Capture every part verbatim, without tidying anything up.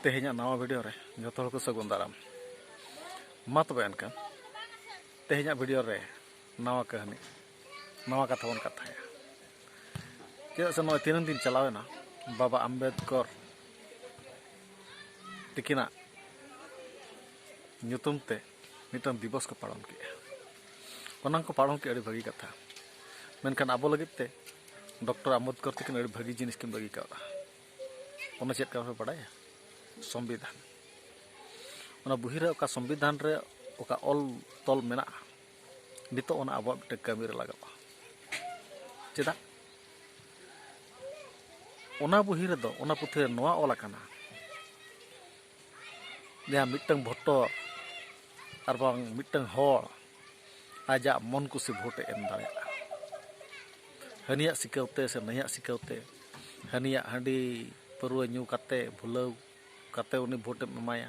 ᱛᱮᱦᱮᱧᱟᱜ ᱱᱟᱣᱟ ᱵᱷᱤᱰᱤᱭᱳ ᱨᱮ ᱡᱚᱛᱚ ᱦᱚᱲ ᱠᱚ ᱥᱟᱹᱜᱩᱱ ᱫᱟᱨᱟᱢ᱾ ᱢᱟ ᱛᱚᱵᱮ ᱮᱱᱠᱷᱟᱱ ᱛᱮᱦᱮᱧᱟᱜ ᱵᱷᱤᱰᱤᱭᱳ ᱨᱮ ᱱᱟᱣᱟ ᱠᱟᱹᱦᱱᱤ, ᱱᱟᱣᱟ ᱠᱟᱛᱷᱟ ᱵᱚᱱ ᱠᱟᱛᱷᱟᱭᱟ᱾ ᱪᱮᱫᱟᱜ ᱥᱮ ᱱᱚᱜᱼᱚᱭ ᱛᱤᱱᱟᱹᱝ ᱫᱤᱱ ᱪᱟᱞᱟᱣᱮᱱᱟ, ᱵᱟᱵᱟ ᱟᱢᱵᱮᱫᱽᱠᱚᱨ ᱛᱤᱠᱤᱱᱟᱜ ᱧᱩᱛᱩᱢ ᱛᱮ ᱢᱤᱫᱴᱟᱝ ᱫᱤᱵᱚᱥ ᱠᱚ ᱯᱟᱞᱚᱱ ᱠᱮᱫᱼᱟ᱾ ᱚᱱᱟ ᱠᱚ ᱯᱟᱞᱚᱱ ᱠᱮᱫ ᱟᱹᱰᱤ ᱵᱷᱟᱹᱜᱤ ᱠᱟᱛᱷᱟ, ᱢᱮᱱᱠᱷᱟᱱ ᱟᱵᱚ ᱞᱟᱹᱜᱤᱫ ᱛᱮ ᱰᱚᱠᱴᱚᱨ ᱟᱢᱵᱮᱫᱽᱠᱚᱨ ᱛᱤᱠᱤᱱ ᱟᱹᱰᱤ ᱵᱷᱟᱹᱜᱤ ᱡᱤᱱᱤᱥ ᱠᱤᱱ ᱵᱟᱹᱜᱤ ᱠᱟᱣᱫᱟ᱾ ᱚᱱᱟ ᱪᱮᱫ ᱠᱟᱱᱟ ᱯᱮ ᱵᱟᱲᱟᱭᱟ? ᱥᱚᱝᱵᱤᱫᱷᱟᱱ᱾ ᱚᱱᱟ ᱵᱩᱦᱤ ᱨᱮ ᱚᱠᱟ ᱥᱚᱝᱵᱤᱫᱷᱟᱱ ᱨᱮ ᱚᱠᱟ ᱚᱞ ᱛᱚᱞ ᱢᱮᱱᱟᱜᱼᱟ, ᱱᱤᱛᱚᱜ ᱚᱱᱟ ᱟᱵᱚᱣᱟᱜ ᱢᱤᱫᱴᱮᱱ ᱠᱟᱹᱢᱤ ᱨᱮ ᱞᱟᱜᱟᱜᱼᱟ᱾ ᱪᱮᱫᱟᱜ? ᱚᱱᱟ ᱵᱩᱦᱤ ᱨᱮᱫᱚ, ᱚᱱᱟ ᱯᱩᱛᱷᱤ ᱨᱮ ᱱᱚᱣᱟ ᱚᱞ ᱟᱠᱟᱱᱟ, ᱡᱟᱦᱟᱸ ᱢᱤᱫᱴᱟᱝ ᱵᱷᱳᱴᱚᱨ ᱟᱨ ᱵᱟᱝ ᱢᱤᱫᱴᱟᱝ ᱦᱚᱲ ᱟᱡᱟᱜ ᱢᱚᱱ ᱠᱩᱥᱤ ᱵᱷᱳᱴᱮ ᱮᱢ ᱫᱟᱲᱮᱭᱟᱜᱼᱟ᱾ ᱦᱟᱹᱱᱤᱭᱟᱜ ᱥᱤᱠᱟᱹᱣ ᱛᱮ ᱥᱮ ᱱᱟᱹᱭᱟᱜ ᱥᱤᱠᱟᱹᱣ ᱛᱮ, ᱦᱟᱹᱱᱤᱭᱟᱜ ᱦᱟᱺᱰᱤ ᱯᱟᱹᱨᱣᱟᱹ ᱧᱩ ᱠᱟᱛᱮ, ᱵᱷᱩᱞᱟᱹᱣ ᱠᱟᱛᱮ ᱩᱱᱤ ᱵᱷᱳᱴᱮᱢ ᱮᱢᱟᱭᱟ,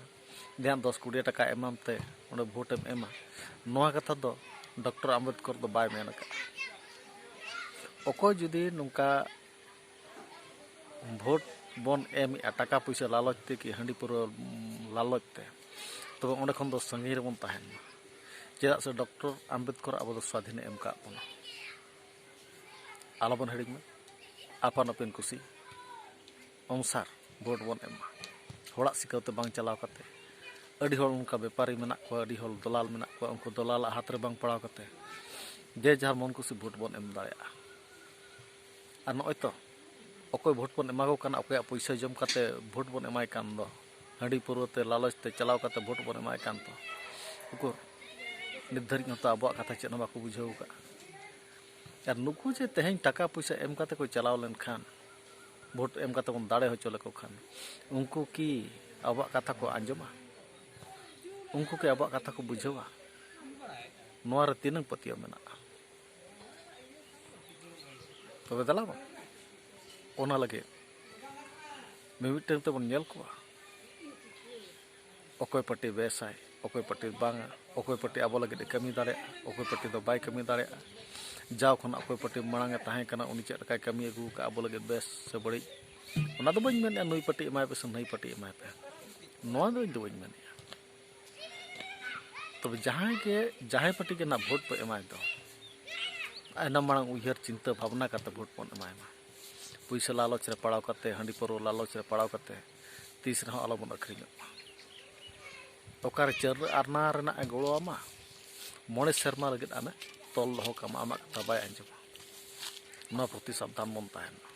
ᱡᱟᱦᱟᱸ ᱫᱚᱥ ᱠᱩᱲᱤ ᱴᱟᱠᱟ ᱮᱢᱟᱢ ᱛᱮ ᱚᱸᱰᱮ ᱵᱷᱳᱴᱮᱢ ᱮᱢᱟ, ᱱᱚᱣᱟ ᱠᱟᱛᱷᱟ ᱫᱚ ᱰᱚᱠᱴᱚᱨ ᱟᱢᱵᱮᱫᱽᱠᱚᱨ ᱫᱚ ᱵᱟᱭ ᱢᱮᱱ ᱟᱠᱟᱫᱼᱟ᱾ ᱚᱠᱚᱭ ᱡᱩᱫᱤ ᱱᱚᱝᱠᱟ ᱵᱷᱳᱴ ᱵᱚᱱ ᱮᱢᱮᱜᱼᱟ ᱴᱟᱠᱟ ᱯᱩᱭᱥᱟᱹ ᱞᱟᱞᱚᱪ ᱛᱮ ᱠᱤ ᱦᱟᱺᱰᱤ ᱯᱟᱹᱣᱨᱟᱹ ᱞᱟᱞᱚᱪ ᱛᱮ, ᱛᱚᱵᱮ ᱚᱸᱰᱮ ᱠᱷᱚᱱ ᱫᱚ ᱥᱟᱺᱜᱤᱧ ᱨᱮᱵᱚᱱ ᱛᱟᱦᱮᱱ ᱢᱟ᱾ ᱪᱮᱫᱟᱜ ᱥᱮ ᱰᱚᱠᱴᱚᱨ ᱟᱢᱵᱮᱫᱽᱠᱚᱨ ᱟᱵᱚ ᱫᱚ ᱥᱣᱟᱫᱷᱤᱱᱮ ᱮᱢ ᱟᱠᱟᱫ ᱵᱚᱱᱟ᱾ ᱟᱞᱚᱵᱚᱱ ᱦᱤᱲᱤᱧ ᱢᱟ, ᱟᱯᱟᱱ ᱟᱹᱯᱤᱱ ᱠᱩᱥᱤ ᱚᱱᱩᱥᱟᱨ ᱵᱷᱳᱴ ᱵᱚᱱ ᱮᱢ ᱢᱟ᱾ ᱦᱚᱲᱟᱜ ᱥᱤᱠᱟᱹᱣ ᱛᱮ ᱵᱟᱝ ᱪᱟᱞᱟᱣ ᱠᱟᱛᱮ, ᱟᱹᱰᱤ ᱦᱚᱲ ᱚᱱᱠᱟ ᱵᱮᱯᱟᱨᱤ ᱢᱮᱱᱟᱜ ᱠᱚᱣᱟ, ᱟᱹᱰᱤ ᱦᱚᱲ ᱫᱚᱞᱟᱞ ᱢᱮᱱᱟᱜ ᱠᱚᱣᱟ, ᱩᱱᱠᱩ ᱫᱚᱞᱟᱞᱟᱜ ᱦᱟᱛ ᱨᱮ ᱵᱟᱝ ᱯᱟᱲᱟᱣ ᱠᱟᱛᱮ ᱡᱮ ᱡᱟᱦᱟᱨ ᱢᱚᱱ ᱠᱩᱥᱤ ᱵᱷᱳᱴ ᱵᱚᱱ ᱮᱢ ᱫᱟᱲᱮᱭᱟᱜᱼᱟ᱾ ᱟᱨ ᱱᱚᱜᱼᱚᱭ ᱛᱚ, ᱚᱠᱚᱭ ᱵᱷᱳᱴ ᱵᱚᱱ ᱮᱢᱟ ᱠᱚ ᱠᱟᱱᱟ, ᱚᱠᱚᱭᱟᱜ ᱯᱩᱭᱥᱟᱹ ᱡᱚᱢ ᱠᱟᱛᱮ ᱵᱷᱳᱴ ᱵᱚᱱ ᱮᱢᱟᱭ ᱠᱟᱱ ᱫᱚ, ᱦᱟᱺᱰᱤ ᱯᱟᱹᱣᱨᱟᱹ ᱛᱮ ᱞᱟᱞᱚᱪ ᱛᱮ ᱪᱟᱞᱟᱣ ᱠᱟᱛᱮ ᱵᱷᱳᱴ ᱵᱚᱱ ᱮᱢᱟᱭ ᱠᱟᱱ ᱫᱚ, ᱩᱠᱩᱨ ᱱᱤᱛ ᱫᱷᱟᱹᱨᱤᱡ ᱦᱚᱸᱛᱚ ᱟᱵᱚᱣᱟᱜ ᱠᱟᱛᱷᱟ ᱪᱮᱫ ᱦᱚᱸ ᱵᱟᱠᱚ ᱵᱩᱡᱷᱟᱹᱣ ᱟᱠᱟᱫᱼᱟ᱾ ᱟᱨ ᱱᱩᱠᱩ ᱡᱮ ᱛᱮᱦᱮᱧ ᱴᱟᱠᱟ ᱯᱩᱭᱥᱟᱹ ᱮᱢ ᱠᱟᱛᱮ ᱠᱚ ᱪᱟᱞᱟᱣ ᱞᱮᱱᱠᱷᱟᱱ, ᱵᱷᱳᱴ ᱮᱢ ᱠᱟᱛᱮ ᱵᱚᱱ ᱫᱟᱲᱮ ᱦᱚᱪᱚ ᱞᱮᱠᱚ ᱠᱷᱟᱱ, ᱩᱱᱠᱩ ᱠᱤ ᱟᱵᱚᱣᱟᱜ ᱠᱟᱛᱷᱟ ᱠᱚ ᱟᱸᱡᱚᱢᱟ? ᱩᱱᱠᱩ ᱠᱤ ᱟᱵᱚᱣᱟᱜ ᱠᱟᱛᱷᱟ ᱠᱚ ᱵᱩᱡᱷᱟᱹᱣᱟ? ᱱᱚᱣᱟ ᱨᱮ ᱛᱤᱱᱟᱹᱝ ᱯᱟᱹᱛᱭᱟᱹᱣ ᱢᱮᱱᱟᱜᱼᱟ? ᱛᱚᱵᱮ ᱫᱮᱞᱟ ᱵᱚᱱ, ᱚᱱᱟ ᱞᱟᱹᱜᱤᱫ ᱢᱤᱢᱤᱫᱴᱟᱝ ᱛᱮᱵᱚᱱ ᱧᱮᱞ ᱠᱚᱣᱟ, ᱚᱠᱚᱭ ᱯᱟᱹᱴᱤ ᱵᱮᱥᱟᱭ, ᱚᱠᱚᱭ ᱯᱟᱹᱴᱤ ᱵᱟᱝᱟ, ᱚᱠᱚᱭ ᱯᱟᱹᱴᱤ ᱟᱵᱚ ᱞᱟᱹᱜᱤᱫ ᱮ ᱠᱟᱹᱢᱤ ᱫᱟᱲᱮᱭᱟᱜᱼᱟ, ᱚᱠᱚᱭ ᱯᱟᱹᱴᱤ ᱫᱚ ᱵᱟᱭ ᱠᱟᱹᱢᱤ ᱫᱟᱲᱮᱭᱟᱜᱼᱟ᱾ ᱡᱟᱣ ᱠᱷᱚᱱᱟᱜ ᱚᱠᱚᱭ ᱯᱟᱹᱴᱤ ᱢᱟᱲᱟᱝ ᱮ ᱛᱟᱦᱮᱸ ᱠᱟᱱᱟ, ᱩᱱᱤ ᱪᱮᱫ ᱞᱮᱠᱟᱭ ᱠᱟᱹᱢᱤ ᱟᱹᱜᱩ ᱟᱠᱟᱫᱼᱟ ᱟᱵᱚ ᱞᱟᱹᱜᱤᱫ ᱵᱮᱥ ᱥᱮ ᱵᱟᱹᱲᱤᱡ, ᱚᱱᱟ ᱫᱚ ᱵᱟᱹᱧ ᱢᱮᱱᱮᱫᱼᱟ ᱱᱩᱭ ᱯᱟᱹᱴᱤ ᱮᱢᱟᱭ ᱯᱮ ᱥᱮ ᱱᱟᱹᱭ ᱯᱟᱹᱴᱤ ᱮᱢᱟᱭ ᱯᱮ, ᱱᱚᱣᱟ ᱫᱚ ᱤᱧ ᱫᱚ ᱵᱟᱹᱧ ᱢᱮᱱᱮᱫᱼᱟ᱾ ᱛᱚᱵᱮ ᱡᱟᱦᱟᱸᱭ ᱜᱮ, ᱡᱟᱦᱟᱸᱭ ᱯᱟᱹᱴᱤ ᱜᱮ ᱱᱟᱜ ᱵᱷᱳᱴ ᱯᱮ ᱮᱢᱟᱭ ᱫᱚ, ᱟᱭᱱᱟ ᱢᱟᱲᱟᱝ ᱩᱭᱦᱟᱹᱨ ᱪᱤᱱᱛᱟᱹ ᱵᱷᱟᱵᱽᱱᱟ ᱠᱟᱛᱮ ᱵᱷᱳᱴ ᱵᱚᱱ ᱮᱢᱟᱭ ᱢᱟ᱾ ᱯᱩᱭᱥᱟᱹ ᱞᱟᱞᱚᱪ ᱨᱮ ᱯᱟᱲᱟᱣ ᱠᱟᱛᱮ, ᱦᱟᱺᱰᱤ ᱯᱟᱹᱨᱣᱟᱹ ᱞᱟᱞᱚᱪ ᱨᱮ ᱯᱟᱲᱟᱣ ᱠᱟᱛᱮ ᱛᱤᱥ ᱨᱮᱦᱚᱸ ᱟᱞᱚᱵᱚᱱ ᱟᱹᱠᱷᱨᱤᱧᱚᱜ ᱢᱟ᱾ ᱚᱠᱟᱨᱮ ᱪᱟᱹᱨ ᱟᱨᱱᱟ ᱨᱮᱱᱟᱜ ᱮ ᱜᱚᱲᱚ ᱟᱢᱟ, ᱢᱚᱬᱮ ᱥᱮᱨᱢᱟ ᱞᱟᱹᱜᱤᱫ ᱟᱢᱮ ᱛᱚᱞ ᱫᱚᱦᱚ ᱠᱟᱢᱟ, ᱟᱢᱟᱜ ᱠᱟᱛᱷᱟ ᱵᱟᱭ ᱟᱸᱡᱚᱢᱟ᱾ ᱱᱚᱣᱟ ᱯᱨᱚᱛᱤ ᱥᱟᱵᱫᱷᱟᱱ ᱵᱚᱱ ᱛᱟᱦᱮᱱ ᱢᱟ᱾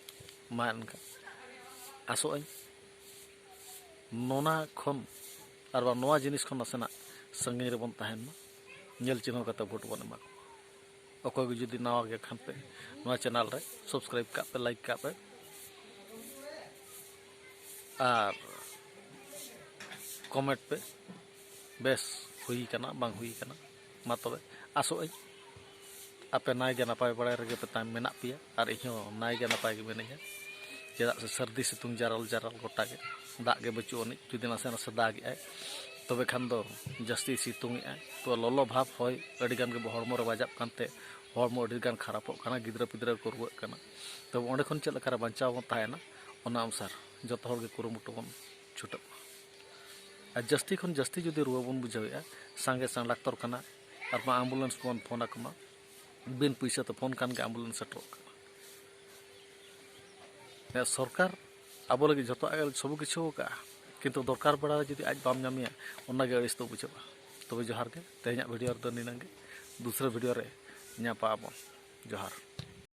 ᱢᱟ ᱮᱱᱠᱷᱟᱱ ᱟᱥᱚᱜ ᱟᱹᱧ ᱱᱚᱣᱟ ᱠᱷᱚᱱ ᱟᱨ ᱵᱟᱝ ᱱᱚᱣᱟ ᱡᱤᱱᱤᱥ ᱠᱷᱚᱱ ᱱᱟᱥᱮᱱᱟᱜ ᱥᱟᱺᱜᱤᱧ ᱨᱮᱵᱚᱱ ᱛᱟᱦᱮᱱ ᱢᱟ᱾ ᱧᱮᱞ ᱪᱤᱱᱦᱟᱹᱣ ᱠᱟᱛᱮ ᱵᱷᱳᱴ ᱵᱚᱱ ᱮᱢᱟ ᱠᱚᱣᱟ᱾ ᱚᱠᱚᱭ ᱠᱚ ᱡᱩᱫᱤ ᱱᱟᱣᱟ ᱜᱮ ᱠᱷᱟᱱ ᱯᱮ, ᱱᱚᱣᱟ ᱪᱮᱱᱮᱞ ᱨᱮ ᱥᱟᱵᱥᱠᱨᱟᱭᱤᱵ ᱠᱟᱜ ᱯᱮ, ᱞᱟᱭᱤᱠ ᱠᱟᱜ ᱯᱮ ᱟᱨ ᱠᱚᱢᱮᱱᱴ ᱯᱮ᱾ ᱵᱮᱥ ᱦᱩᱭ ᱠᱟᱱᱟ ᱵᱟᱝ ᱦᱩᱭ ᱠᱟᱱᱟ, ᱢᱟ ᱛᱚᱵᱮ ᱟᱥᱚᱜ ᱟᱹᱧ ᱟᱯᱮ ᱱᱟᱭ ᱜᱮ ᱱᱟᱯᱟᱭ ᱵᱟᱲᱟᱭ ᱨᱮᱜᱮ ᱯᱮ ᱛᱟᱦᱮᱸ ᱢᱮᱱᱟᱜ ᱯᱮᱭᱟ ᱟᱨ ᱤᱧ ᱦᱚᱸ ᱱᱟᱭ ᱜᱮ ᱱᱟᱯᱟᱭ ᱜᱮ ᱢᱤᱱᱟᱹᱧᱟ᱾ ᱪᱮᱫᱟᱜ ᱥᱮ ᱥᱟᱹᱨᱫᱤ ᱥᱤᱛᱩᱝ ᱡᱟᱨᱟᱞ ᱡᱟᱨᱟᱞ ᱜᱚᱴᱟ ᱜᱮ, ᱫᱟᱜ ᱜᱮ ᱵᱟᱹᱪᱩᱜ ᱟᱹᱱᱤᱡ᱾ ᱡᱩᱫᱤ ᱱᱟᱥᱮ ᱱᱟᱥᱮ ᱫᱟᱜᱮᱜᱼᱟᱭ ᱛᱚᱵᱮ ᱠᱷᱟᱱ ᱫᱚ ᱡᱟᱹᱥᱛᱤ ᱥᱤᱛᱩᱝ ᱮᱜᱼᱟᱭ, ᱛᱚ ᱞᱚᱞᱚ ᱵᱷᱟᱵᱽ ᱦᱚᱭ ᱟᱹᱰᱤ ᱜᱟᱱ ᱜᱮ ᱦᱚᱲᱢᱚ ᱨᱮ ᱵᱟᱡᱟᱜ ᱠᱟᱱᱛᱮ ᱦᱚᱲᱢᱚ ᱟᱹᱰᱤ ᱜᱟᱱ ᱠᱷᱟᱨᱟᱯᱚᱜ ᱠᱟᱱᱟ, ᱜᱤᱫᱽᱨᱟᱹ ᱯᱤᱫᱽᱨᱟᱹ ᱠᱚ ᱨᱩᱣᱟᱹᱜ ᱠᱟᱱᱟ᱾ ᱛᱚᱵᱮ ᱚᱸᱰᱮ ᱠᱷᱚᱱ ᱪᱮᱫ ᱞᱮᱠᱟᱨᱮ ᱵᱟᱧᱪᱟᱣ ᱵᱚᱱ ᱛᱟᱦᱮᱱᱟ, ᱚᱱᱟ ᱚᱱᱩᱥᱟᱨ ᱡᱚᱛᱚ ᱦᱚᱲ ᱜᱮ ᱠᱩᱨᱩᱢᱩᱴᱩ ᱵᱚᱱ ᱪᱷᱩᱴᱟᱹᱜ ᱢᱟ᱾ ᱟᱨ ᱡᱟᱹᱥᱛᱤ ᱠᱷᱚᱱ ᱡᱟᱹᱥᱛᱤ ᱡᱩᱫᱤ ᱨᱩᱣᱟᱹ ᱵᱚᱱ ᱵᱩᱡᱷᱟᱹᱣᱮᱫᱼᱟ, ᱥᱟᱸᱜᱮ ᱥᱮᱬᱟ ᱰᱟᱠᱛᱚᱨ ᱠᱷᱟᱱᱟ ᱟᱨ ᱵᱟᱝ ᱟᱢᱵᱩᱞᱮᱱᱥ ᱵᱚᱱ ᱯᱷᱳᱱ ᱟᱠᱚ ᱢᱟ᱾ ᱵᱤᱱ ᱯᱩᱭᱥᱟᱹ ᱛᱮ ᱯᱷᱳᱱ ᱠᱷᱟᱱ ᱜᱮ ᱟᱢᱵᱩᱞᱮᱱᱥ ᱥᱮᱴᱮᱨᱚᱜ ᱠᱟᱱᱟ᱾ ᱦᱮᱸ, ᱥᱚᱨᱠᱟᱨ ᱟᱵᱚ ᱞᱟᱹᱜᱤᱫ ᱡᱷᱚᱛᱚᱣᱟᱜ ᱜᱮ ᱥᱚᱵᱚ ᱠᱤᱪᱷᱩ ᱟᱠᱟᱫᱼᱟ, ᱠᱤᱱᱛᱩ ᱫᱚᱨᱠᱟᱨ ᱵᱮᱲᱟ ᱨᱮ ᱡᱩᱫᱤ ᱟᱡ ᱵᱟᱢ ᱧᱟᱢᱮᱭᱟ, ᱚᱱᱟᱜᱮ ᱟᱹᱲᱤᱥ ᱫᱚ ᱵᱩᱡᱷᱟᱹᱜᱼᱟ᱾ ᱛᱚᱵᱮ ᱡᱚᱦᱟᱨ ᱜᱮ, ᱛᱮᱦᱮᱧᱟᱜ ᱵᱷᱤᱰᱤᱭᱳ ᱨᱮᱫᱚ ᱱᱤᱱᱟᱹᱝ ᱜᱮ᱾ ᱫᱩᱥᱨᱟᱹ ᱵᱷᱤᱰᱤᱭᱳ ᱨᱮ ᱧᱟᱯᱟᱢ ᱟᱵᱚᱱ᱾ ᱡᱚᱦᱟᱨ᱾